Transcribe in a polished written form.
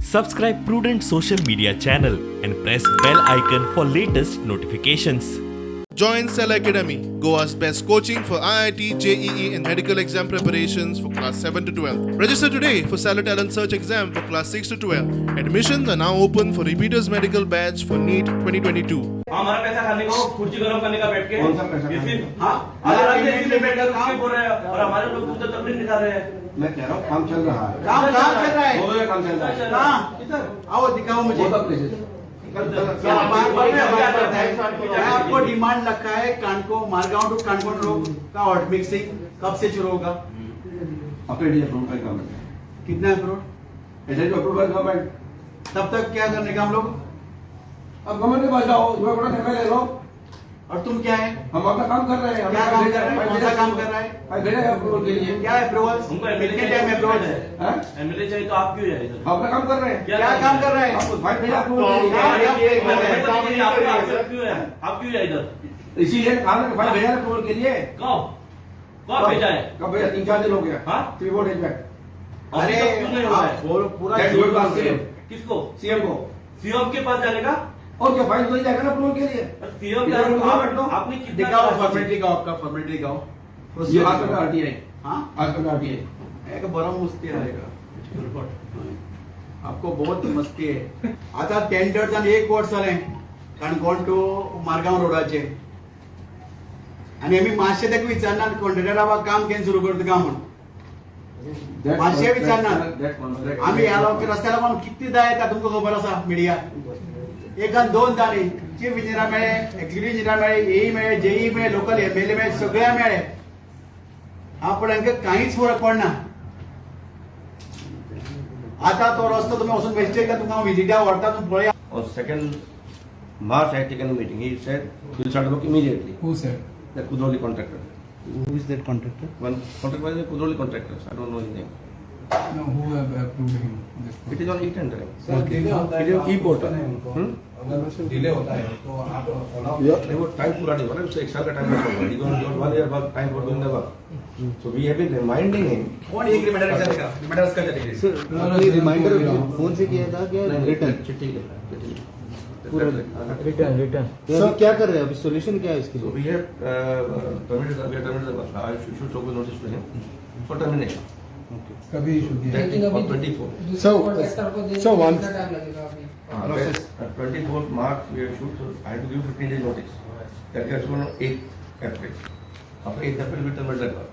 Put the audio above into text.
Subscribe Prudent social media channel and press bell icon for latest notifications. Join Cell Academy, Goa's best coaching for IIT, JEE, and medical exam preparations for class 7 to 12. Register today for Cellar Talent Search exam for class 6 to 12. Admissions are now open for repeaters medical batch for NEET 2022. हमारा पैसा खाने को, कुर्सी गर्म करने का बैठ K. कौन सा पैसा खाने इसी को? हाँ, अरे इसी में बैठ कर उसके बोल रहे हैं और हमारे लोग उधर तकलीफ दिखा रहे हैं। मैं कह रहा हूँ, काम चल रहा है। काम कहाँ चल रहा है? दोनों जगह काम चल रहा है। कहाँ? किधर? आओ, दिखाओ मुझे। Both of places. क्या बार बार मैं बात है? मैं आपको डिमांड रखा है, कानको मारगांव टू कानकोन रोड का हॉट मिक्सिंग कब से शुरू होगा? After it is approved by government. कितना approve? It is approved by government. तब तक क्या करने का हम लोग? अब गवर्नमेंट के पास जाओ, जो अपना एमएलए लो। और तुम क्या है? हम अपना काम कर रहे हैं। क्या काम कर रहे हैं? कौन सा काम कर रहा है? भाई, भेजा है अप्रूवल के लिए। क्या अप्रूवल? हमको एमएलए कितने टाइम अप्रूवल? हैं? एमएलए चाहिए तो आप क्यों जाए इधर? हम अपना काम कर रहे हैं। क्या काम कर रहे हैं? आपको फाइल भेजा अप्रूवल के लिए। आप क्यों है, आप क्यों जाए इधर? इसीलिए काम है, फाइल भेजा है अप्रूवल के लिए। कब कब भेजा है? कब भेजा? 3-4 दिन हो गया। हाँ? 3-4 days back. अरे अरे क्यों नहीं हो रहा आप है? पूरा That झूठ goes to बोल रहे हो। CM. किसको? सीएम को। सीएम के पास जाने का? और क्या, फाइल उधर ही जाएगा ना अप्रूवल के लिए। सीएम इधर उनको बैठ लो। आपने कितना दिखाओ, फॉर्मेलिटी दिखाओ, आपका फॉर्मेलिटी दिखाओ। ये आज का आरटीआई। हाँ। आज का आरटीआई। एक बड़ा मस्ती रहेगा आपको, बहुत मस्ती आहे। आता टेंडर जावन एक वर्स जालें काणकोण टू मारगांव रोडाचे आनी आमी मातशें ताका विचारना कॉन्ट्रॅक्टरा, बाबा, काम केन्ना सुरू करता काय म्हूण। मातशें विचारना। आमी ह्या लोक रस्त्या लोकांक कितले येता तुमकां खबर आसा। मिडिया एकान दोन न्ही, चीफ इंजिनियर मेळ्ळे, एक्झिक्युटीव इंजिनियर मेळ्ळे, एई मेळ्ळे, जेई मेळ्ळे, लोकल एमएलए मेळ्ळे, सगळ्या मेळ्ळे। हा, पूण हांकां कांयच फरक पडना। आता तो रस्तो तुमी वचून बेश्टे एकदां तुमकां हांव विजिटा व्हरता, तुमी पळया। On 2nd March, I had taken a meeting. He said we'll start work immediately. Who said? The Kudroli contractor. Who is that contractor? One contractor was the Kudroli contractors. I don't know his name. No, who have approved him? This It is on e-tendering. Sir, delay होता है It is तो आप e-portal. पूछते नहीं उनको? हम्म? अगर delay होता है तो आप फॉलो नहीं, वो टाइम पूरा नहीं हुआ ना, उससे एक साल का टाइम बचा हुआ है। He got one year work time for doing the work. So we have been reminding him. कोण एक रिमाइंडर चलेगा, रिमाइंडर का चलेगा। सर, रिमाइंडर फोन से किया था क्या? नहीं, रिटर्न? चिट्ठी लिखा, चिट्ठी लिखा। पूरा रिटर्न रिटर्न। तो अभी क्या कर रहे हैं? अभी सोल्यूशन क्या है इसके So लिए? we have terminated, we have terminated the work. I should show the notice to him for termination. कभी इशू किया? That is on 24. So one 24th March we have issued, so I have to give 15 days notice. That gets on 8th April. After 8th April, we terminate the work.